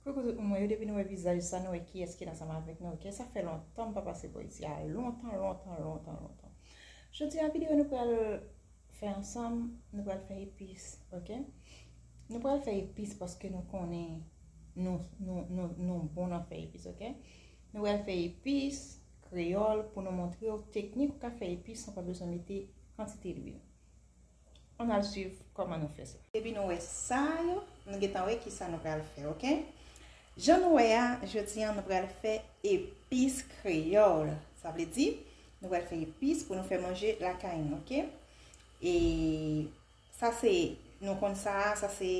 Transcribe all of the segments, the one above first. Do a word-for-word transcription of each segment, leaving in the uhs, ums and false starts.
Koukou tout moun, yo depi nou wè vizaj sa, nou wè kiyès ki la ansanm avèk nou, oke? Sa fè lontan m pa pase bò isi a, lontan, lontan, lontan, lontan. Jodi a, videyo nou pral fè ansanm, nou pral fè epis, oke? Nou pral fè epis paske nou konnen nou, nou, nou, nou bon nan fè epis, oke? Nou pral fè epis kreyòl pou nou montre w teknik ou ka fè epis san pa bezwen mete kantite lwil. Ann al swiv kòman nou fè sa. Depi nou wè sa yo, nou gentan wè kisa nou pral fè, oke? Jan nou wè a, jodi a nou pral fè epis kreyòl. Sa vle di, nou pral fè epis pou nou fè manje lakay nou, oke? E sa se, nou konn sa, sa se,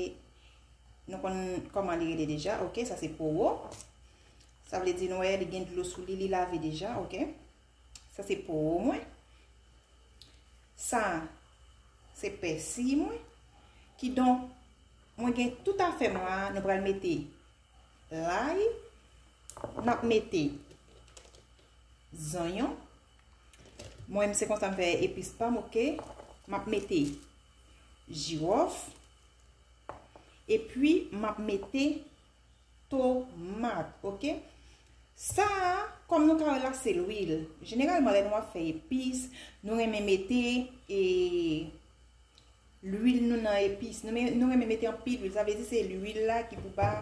nou konn kòman li rele deja, oke? Sa se powo. Sa vle di, nou wè, li gen dlo sou li, li lave deja, oke? Sa se powo mwen. Sa, se pèsi mwen. Kidonk, mwen gen tout afè m la, nou pral mete lay, n ap mete zonyon. Mwen menm se konsa m fè epis pa m, oke? M ap mete jiwòf. Epi, m ap mete tomat, oke? Sa a, kòm nou ka wè la, se lwil. Jeneralman, lè nou ap fè epis, nou renmen mete, e, lwil nou nan epis. Nou, men- nou renmen mete anpil lwil. Sa vle di se lwil la ki pou ba,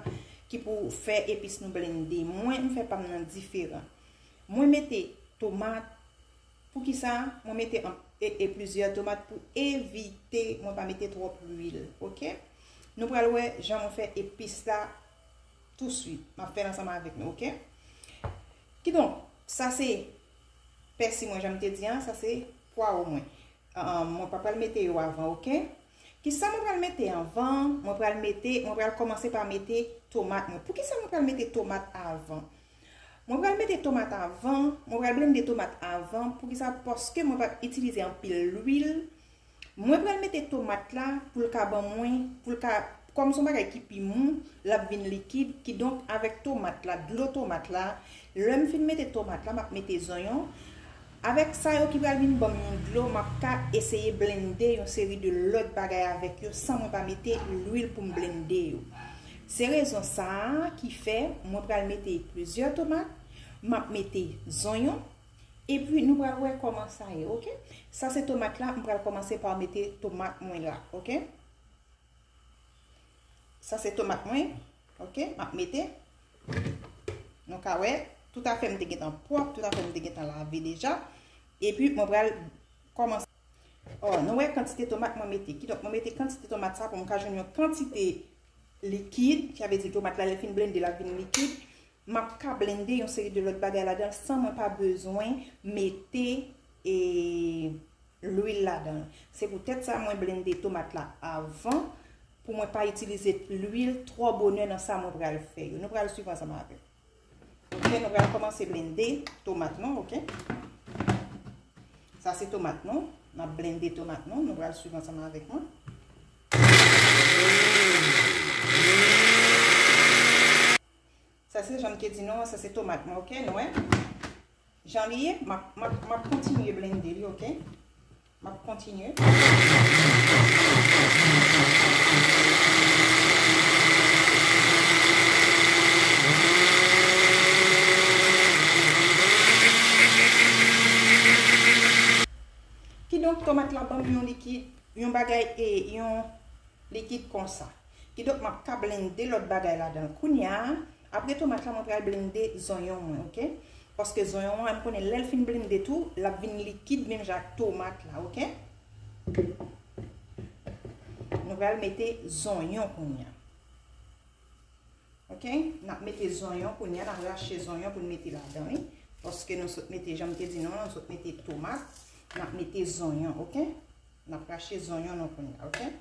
ki pou fè epis nou blende. Mwen, m fè pa m nan diferan. Mwen mete tomat. Poukisa mwen mete an- e, e plizyè tomat? Pou evite mwen pa mete twòp lwil, oke? Nou pral wè jan mwen fè epis la touswit. M ap fè l ansanm avèk nou, oke? Kidonk, sa se pèsi mwen, jan m te di an, sa se pwawo mwen. Ah, mwen pa pral mete yo avan, oke? Kisa mwen pral mete anvan? Mwen pral mete, mwen pral kòmanse pa mete tomat mwen. Poukisa mwen pral mete tomat avan? Mwen pral mete tomat avan, mwen pral blende tomat avan. Poukisa? Paske mwen p ap itilize anpil lwil. Mwen pral mete tomat la pou l ka ban mwen, pou l ka, kòm se yon bagay ki pi mou, l ap vin likid. Kidonk, avèk tomat la, dlo tomat la, lè m fin mete tomat la, m ap mete zonyon. Avèk sa yo ki pral vin ban m yon dlo, m ap ka eseye blende yon seri de lòt bagay avèk yo san mwen pa mete lwil pou m blende yo. Se rezon sa a ki fè mwen pral mete plizyè tomat, m ap mete zonyon, epi nou pral wè kòman sa ye, oke? Sa se tomat la, m pral kòmanse pa mete tomat mwen la, oke? Sa se tomat mwen, oke, m ap mete. Nou ka wè, tout afè m te gentan pwòp, tout afè m te gentan lave deja. Epi mwen pral kòmanse. Oh, nou wè kantite tomat mwen mete. Kidonk, mwen mete kantite tomat sa pou m ka jwenn yon kantite likid, sa vle di tomat la, lè l fin blende, l ap vin likid. M ap ka blende yon seri de lòt bagay ladan l san mwen pa bezwen mete, e, lwil ladan l. Se poutèt sa mwen blende tomat la avan, pou mwen pa itilize lwil twò bonè nan sa mwen pral fè yo. Nou pral swiv ansanm avè m. Oke, nou pral kòmanse blende tomat nou, oke? Sa se tomat nou. N ap blende tomat nou. Nou pral swiv ansanm avèk mwen. Sa se jan m te di nou an, sa se tomat mwen, oke, nou wè. Jan li ye, m ap, m ap, m ap kontinye blende li, oke? M ap kontinye. Kidonk, tomat la ban m yon likid, yon bagay, e, yon likid konsa. Kidonk, m ap ka blende lòt bagay ladan l. Kounye a, apre tomat la, mwen pral blende zonyon mwen, oke? Paske zonyon an, m konnen lè l fin blende tou, l ap vin likid menm jan ak tomat la, oke? Nou pral mete zonyon kounye a. Oke? N ap mete zonyon kounye a, n ap rache zonyon pou n mete ladan li. Paske nou sot mete, jan m te di nou an, nou sot mete tomat, n ap mete zonyon, oke? N ap rache zonyon nou kounye a, oke?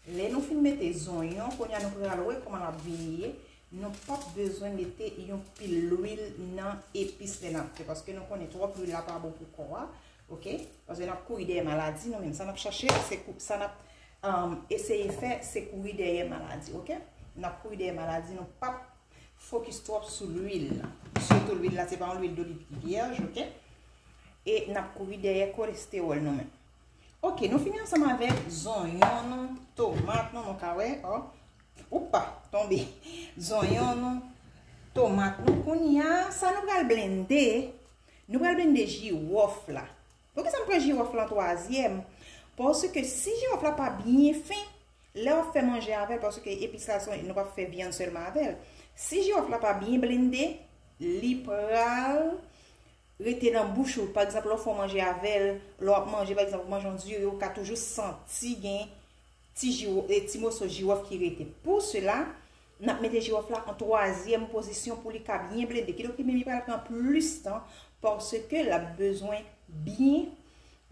Lè nou fin mete zonyon, kounye a nou pral wè kòman l ap vin ye. Nou p ap bezwen mete yon pil lwil nan epis lè n ap fè, paske nou konnen twòp lwil la pa bon pou kò a, oke? Paske n ap kouri dèyè maladi, nou menm. Sa n ap chache, se kou-, sa n ap, um, eseye fè, se kouri dèyè maladi, oke? N ap kouri dèyè maladi, nou p ap fokis twòp sou lwil la. Sitou lwil la, se pa yon lwil doliv ki vyèj, oke? E n ap kouri dèyè kolestewòl nou menm. Ok, nou fini ansanm avèk zonyon nou, tomat nou, nou ka wè, o. Oupa, tonbe. Zonyon nou, tomat nou. Kounye a, sa nou pral blende, nou pral blende jiwòf la. Poukisa m pran jiwòf la an twazyèm? Paske si jiwòf la pa byen fen, lè w ap fè manje avè l, paske epis la, se, nou p ap fè vyann sèlman avè l. Si jiwòf la pa byen blende, li pral rete nan bouch ou. Pa egzanp, lè w fè w manje avè l, lè w ap manje, pa egzanp, ou manje yon diri, ou ka toujou santi gen ti jiwo-, e, ti moso jiwòf ki rete. Pou sela, n ap mete jiwòf la an twazyèm pozisyon pou li ka byen blende. Kidonk, li menm li pral pran plis tan paske l ap bezwen byen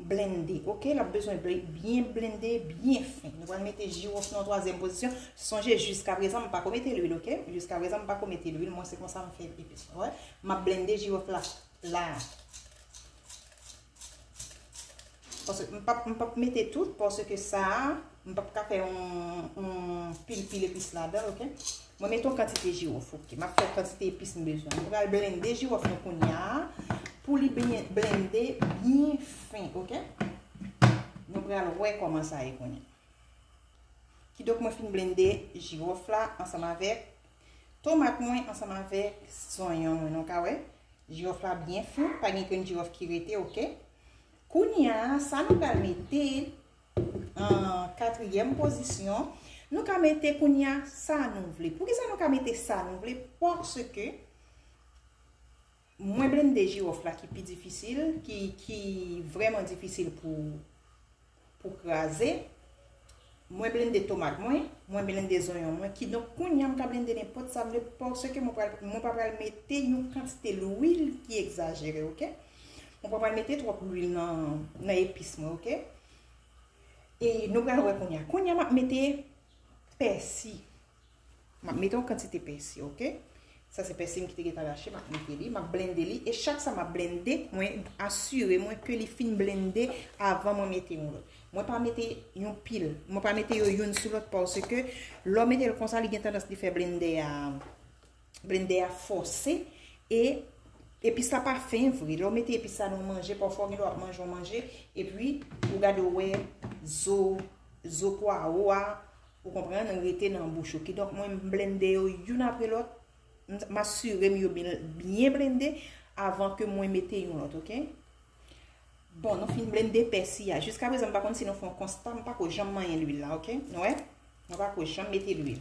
blende, ok? L ap bezwen ble-, byen blende, byen fen. Nou pral mete jiwòf nan twazyèm pozisyon. Sonje, jiskaprezan, m pa ko mete lwil, ok? Jiskaprezan, m pa ko mete lwil. Mwen, se konsa m fè epis mwen. M ap blende jiwòf la, la. Paske m p ap, m p ap mete tout, paske sa a, m p ap ka fè yon, yon pil, pil epis ladan, ok? Mwen mete yon kantite jiwòf, ok? M ap fè kantite epis m bezwen. M pral blende jiwòf nou kounye a pou li byen blende byen fen, ok? Nou pral wè kòman sa ye kounye a. Kidonk, mwen fin blende jiwòf la ansanm avèk tomat mwen, ansanm avèk zonyon mwen, nou ka wè. Jiwòf la byen fen, pa gen grenn jiwòf ki rete, ok? Kounye a, sa nou pral mete an katriyèm pozisyon, nou ka mete kounye a sa nou vle. Poukisa nou ka mete sa nou vle? Paske mwen blende jiwòf la ki pi difisil, ki, ki vrèman difisil pou, pou kraze. Mwen blende tomat mwen, mwen blende zonyon mwen, kidonk kounye a m ka blende nenpòt sa m vle, paske mwen pral, mwen pa pral mete yon kantite lwil ki egzajere, ok? Mwen pa pral mete twòp lwil nan, nan epis mwen, ok? E nou pral wè kounye a. Kounye a, m ap mete pèsi. M ap mete yon kantite pèsi, ok? Sa se pèsi m ki te gentan rache, m ap mete li, m ap blende li. E chak sa m ap blende, mwen asire mwen ke li fin blende avan mwen mete yon lòt. Mwen pa mete yon pil, mwen pa mete yo youn sou lòt, paske lè w mete l konsa, li gen tandans li fè blendè a, blendè a fòse, e epis la pa fen vre. Lè w mete epis la nan yon manje, pafwa w gen dwa ap manje yon manje, epi ou gade w wè zo, zo pwawo a, ou konprann, rete nan bouch ou. Kidonk, mwen, m blende yo youn apre lòt. M, m asire m yo byen, byen blende avan ke mwen mete yon lòt, ok? Bon, nou fin blende pèsi a. Jiskaprezan, m pa konn si nou fè yon konsta, m pa ko janm manyen lwil la, ok? Nou wè? Mwen pa ko janm mete lwil.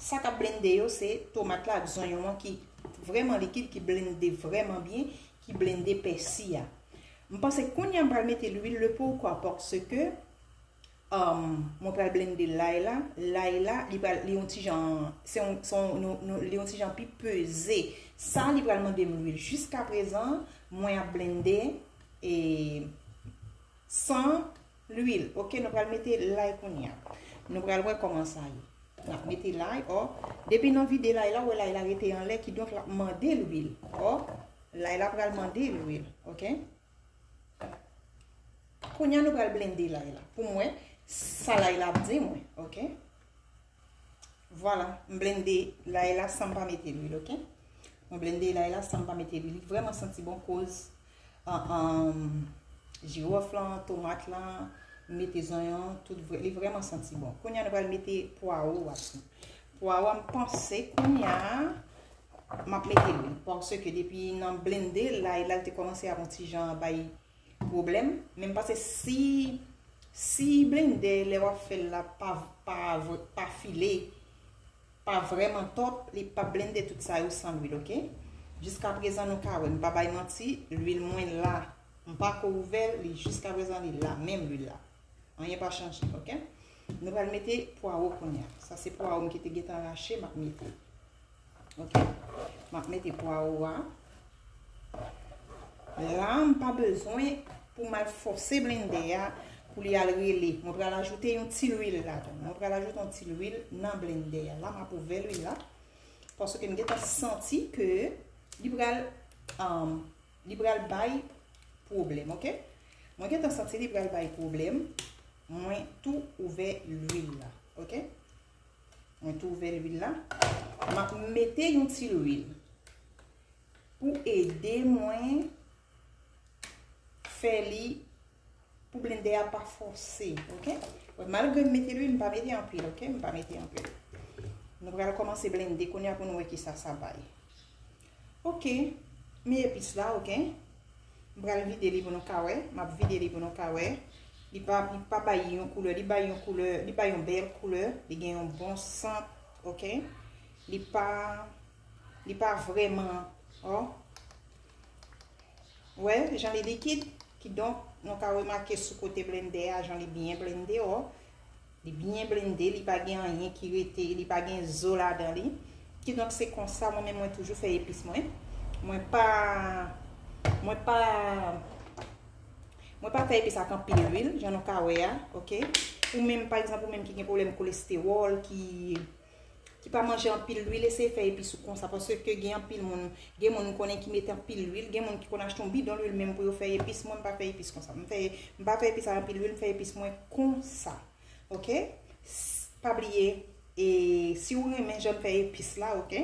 Sa k ap blende yo, se tomat la ak zonyon an ki vrèman likid, ki blende vrèman byen, ki blende pèsi a. M panse kounye a m pral mete lwil, le poukwa, paske, um, mwen pral blende lay la. Lay la, li pral, li yon ti jan, se yon, se yon, nou, nou, li yon ti jan pi peze. Sa, li pral mande m lwil. Jiskaprezan, mwen ap blende, e, san lwil. Ok, nou pral mete lay kounye a. Nou pral wè kòman sa ye. N ap mete lay, o. Depi nou vide lay la, ou wè lay la rete anlè, kidonk l ap mande lwil. O, lay la pral mande lwil, ok? Kounye a nou pral blende lay la. Pou m wè sa lay la ap di mwen, ok? Vwala, m blende lay la san m pa mete lwil, ok? Mwen blende lay la san m pa mete lwil. Li vrèman santi bon koz, an, an, jiwòf lan, tomat lan, m mete zonyon, tout vrè, li vrèman santi bon. Kounye a nou pral mete pwawo a tou. Pwawo a m panse kounye a, m ap mete lwil. Paske depi nan blende, lay la, l te kòmanse ap yon ti jan bay pwoblèm. Men m panse si, si blendè, lè w ap fè l la, pa, pa, pa file, pa vrèman tòp, li p ap blende tout sa yo san lwil, ok? Jiskaprezan, nou ka wè, m pa bay manti, lwil mwen la. M pa ko ouvè l, li jiskaprezan, li la, menm lwil la. Anyen pa chanje, ok? Nou pral mete pwawo kounye a. Sa se pwawo m ki te gentan rache, m ap mete. Ok? M ap mete pwawo a. La, m pa bezwen pou m al fòse blendè a pou li al rele. Mwen pral ajoute yon ti lwil ladan. Mwen pral ajoute yon ti lwil nan blendè a. La, m ap ouvè lwil la. Paske m gentan santi ke li pral, um, li pral bay pwoblèm, ok? Mwen gentan santi li pral bay pwoblèm. Mwen tou ouvè lwil la, ok? Mwen tou ouvè lwil la. M ap mete yon ti lwil pou ede mwen fè li Pou blendè a pa fòse, oke? Malgre m mete lwil, m pa mete anpil, oke? M pa mete anpil. Nou pral kòmanse blende kounye a pou nou wè kisa sa bay. Oke, men epis la, oke? M pral vide li pou nou ka wè, m ap vide li pou nou ka wè. Li pa, li pa bay yon koulè, li bay yon koulè, li bay yon bèl koulè, li gen yon bon sant, oke? Li pa, li pa vrèman, o, wè, jan li likid, kidonk, nou ka remake sou kote blendè a, jan li byen blende, o. Li byen blende, li pa gen anyen ki rete, li pa gen zo ladan li. Kidonk, se konsa, mwen menm, mwen toujou fè epis mwen. Mwen pa, mwen pa, mwen pa fè epis ak anpil lwil, jan nou ka wè a, oke? Ou menm, pa egzanp, ou menm ki gen pwoblèm kolestewòl, ki, ki pa manje anpil lwil, eseye fè epis ou konsa, paske gen anpil moun, gen moun m konnen ki mete anpil lwil, gen moun ki konn achte yon bidon lwil menm pou yo fè epis, mwen m pa fè epis konsa. M fè, m pa fè epis ak anpil lwil, m fè epis mwen konsa. Oke? S-, pa bliye, e si w renmen jan m fè epis la, oke?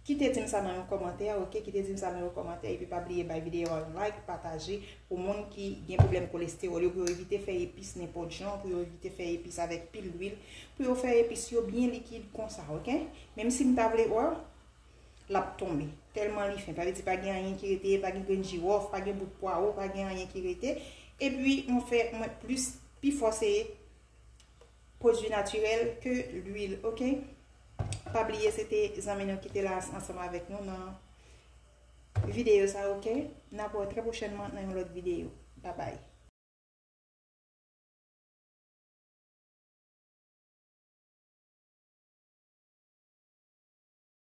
Kite di m sa nan yon kòmantè, oke? Kite di m sa nan yon kòmantè, epi pa bliye bay videyo a yon like, pataje pou moun ki gen pwoblèm kolestewòl yo, pou yo evite fè epis nenpòt jan, pou yo evite fè epis avèk pil lwil, pou yo fè epis yo byen likid konsa, oke? Menm si m ta vle, wè, l ap tonbe. Tèlman li fen. Sa vle di pa gen anyen ki rete, pa gen grenn jiwòf, pa gen bout pwawo, pa gen anyen ki rete. Epi, mwen fè, mwen plis, pi fò se pwodui natirèl ke lwil, oke? Pa bliye, se te zanmi nou ki te la ansanm avèk nou nan videyo sa, oke? N ap wè trè pwochènman nan yon lòt videyo. Babay.